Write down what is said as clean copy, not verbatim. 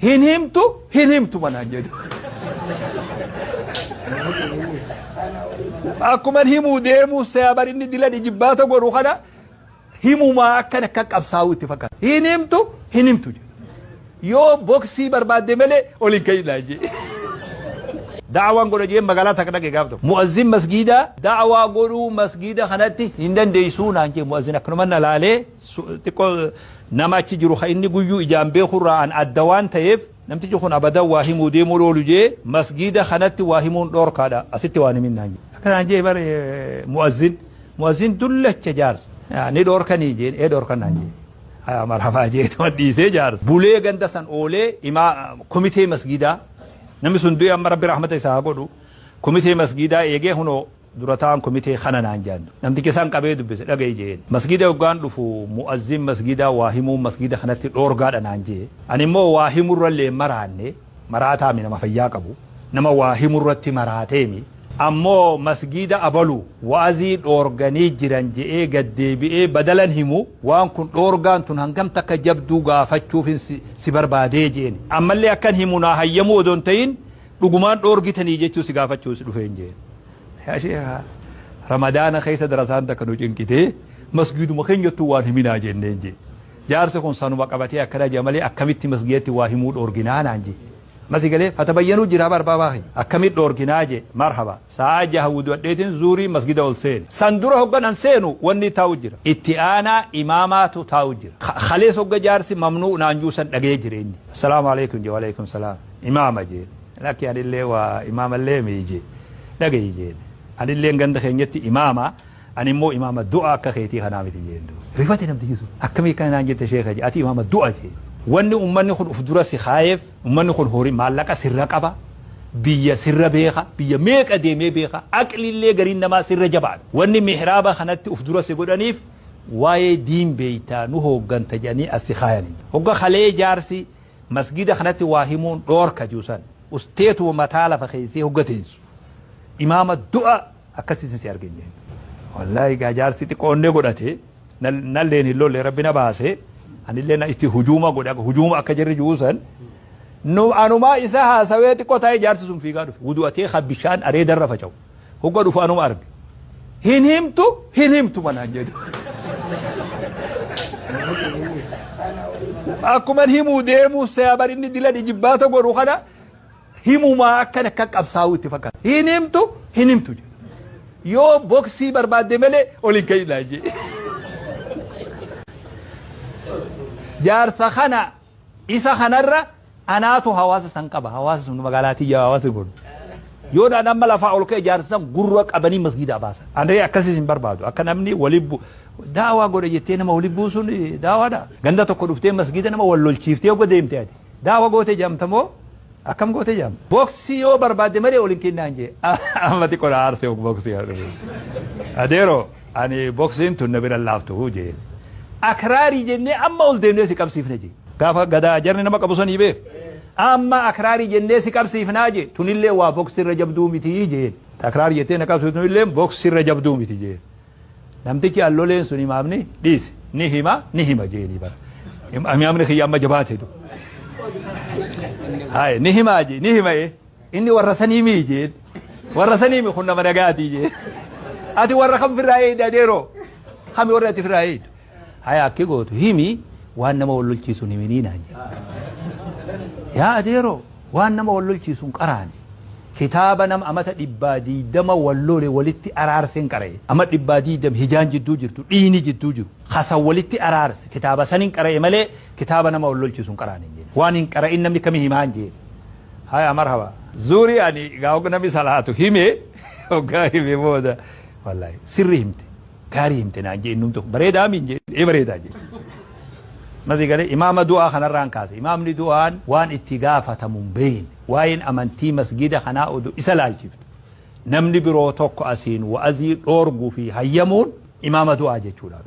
Hin himtu hin himtu manaan jedhu. Akkuman himuu deemuu seebar inni dilan ijibbaata godhu kana himumaa akkan akka qabsaa'u itti fakkaata. Hin himtu hin himtu jedhu. Yoo boksii barbaadde malee ol hin ka'inaa jee. Da'awaan godha jeen magaalaa takka dhaqe gaaf tokko. Mu'azzin masgiidaa da'awaa godhuu masgiida kanatti hin dandeessuu naan jee mu'azzin akkanuma na laalee xiqqoo nama achi jiru ka inni guyyuu ijaan beekurraa an adda waan ta'eef namtichi kun abadan waa himuu deemuu oolu jee masgiida kanatti waa himuun dhoorkaadha asitti waan himin naan jee. Akka naan jee bare mu'azzin dullacha jaarsa. Ni dhoorkanii jeen ee dhoorkan naan jee. Haya marhaba jee tuma dhiisee jaarsa. Bulee ganda san oolee imaa komitee masgiidaa namni sun du'e amma rabbi rahmata isaa haa godhu komitee masgiidaa eegee hunoo dura ta'an komitee kana naan jaan. Namtichi san qabee dubbise dhaga'i jeen. Masgiida yoggaan dhufu mu'azzin masgiidaa waa himuun masgiida kanatti dhoorgaadha naan jee. Ani immoo waa himurrallee maraanne maraataami nama fayyaa qabu nama waa himurratti maraateemi. Ammoo masgiida abalu wa'azii dhoorganii jiran je'ee gad deebi'ee badalan himu waan kun dhoorgaan tun hangam takka jabduu gaafachuufin si barbaadee je'een. Ammallee akkan himu naa hayyamuu odoo hin ta'in dhugumaan dhoorgitanii jechuu si gaafachuu si dhufeen je'een. Yaa sheekha Ramadaana keessa darasaan takka nu cinqitee masgiiduma keenyattuu waan himinaa jenneen je'e. Jaarsi kun sanuma qabatee akkana je'a malee akkamitti masgiidatti waa himuu dhoorginaa naan je'e. Masi galee fatabayyanuu jira bar baabaa kiyya. Akkamit dhoorginaa jee marhaba. Sa'aa jaha wudu'adheetin zuurii masgida ol seene. San dura hoggan an seenu wanni taa'u jira. Itti aanaa imaamaatu taa'u jira. Khalees hogga jaarsi mamnuu naan juu san dhagee jira inni. Assalaamu alaikum jee waalaikum salaam. Imaama jeen. Lakki anillee waa imaamallee mii jee. Dhagayi jeen. Anilleen ganda keenyatti imaama. Ani immoo imaama du'a akka keetii kanaa miti jeen duuba. Rifate namtichi sun. Akkamii akkana naan jette sheeka jee. Ati imaama du'a jee. Wanni ummanni kun uf dura si kaayeef ummanni kun horii maallaqa sirra qaba. Biyya sirra beeka. Biyya meeqa deemee beeka. Aqlillee gariin namaa sirra jabaadha. Wanni mihraaba kanatti uf dura si godhaniif waa'ee diin beeytaa nu hoogganta jedhanii as si kaayanii. Hogga kalee jaarsi masgida kanatti waa himuun dhoorka juusan. Usteetuma mataa lafa keessee hogga teessu. Imaama du'a akkasitti si argin jeen. Wallaahi gaa jaarsi xiqqoo onnee godhate nalleen hin lolle rabbi na baase anillee na itti hujuuma godhe akka hujuuma akka jarri juusan nu anumaa isa haasawee xiqqoo taa'ee jaarsi sun fiigaa dhufe wudu'atee kan bishaan areedarra faca'u hogga dhufu anuma arge hin himtu hin himtu manaan jedhu. Akkuman himuu deemuu seebar inni dilan ijibbaata godhu kana himumaa akkan akka qabsaa'u itti fakkaata. Hin himtu hin himtu jedhu. Yoo boksii barbaadde malee ol hin ka'inaa jee. Jaarsa kana isa kanarra anaatu hawaasa san qaba. Hawaasa sun magaalaa tiyya hawaasa kun. Yoo dhaan amma lafaa ol ka'e jaarsa san gurra qabanii masgiidaa baasan. Andree akkasiis hin barbaadu. Akka namni wali daawaa godhe jettee nama wali buusuun daawaadha. Ganda tokko dhuftee masgiida nama wal lolchiiftee hogga deemte ati. Daawa goote jedhamta moo akkam goote jedhamta? Boksii yoo barbaadde malee ol hin kennaan jee. Amma xiqqoo na aarsee boksii Adeero ani boksiin tun na bira laaftu jee. Akraarii jennee amma ol deemnee si qabsiifne jee. Gaafa gadaa jarri nama qabu sanii beek. Amma akraarii jennee si qabsiifnaa jee. Tunillee waa boksirra jabduu miti jee. Akraarii jettee na qabsiiftu tunillee boksirra jabduu miti jee. Namtichi alloleen sun imaamni dhiisi ni hima ni hima jeeni bara. Imaamni kiyya amma jabaate du. Haye ni himaa jee ni hima ee. Inni warra sanii mii jeen. Warra sanii mi kun nama nagaatii jeen. Ati warra kam firraa eeyda adeeroo? Kami warra ati firraa eeydu? Haya akki gootu himi waan nama wal lolchiisu hin himinii naan jedhe. Yaa adeeroo waan nama wal lolchiisu hin qaraane. Kitaaba nama amata 120 wal lole walitti araarse hin qara'e. Ama 120 hijaan jidduu jirtu dhiini jidduu jiru. Kasan walitti araarse kitaaba san hin qara'e malee kitaaba nama wal lolchiisu hin qaraane hin jenne. Waan hin qara'in namni kami himaa hin jeen. Haya marhaba. Zuurii ani gaa namni salaatu hime hoggaa hime booda wallahi sirri himte. Gaarii himte naan jee innumtu bareedaa miin jee ee bareedaa jee. Masii galee imaama du'aa kanarraan kaase imaamni du'aan waan itti gaafatamu hin beekne waa'een amantii masgida kanaa oduu isa laalchiftu namni biroo tokko asiin wa'azii dhoorguu fi hayyamuun imaama du'aa jechuudha.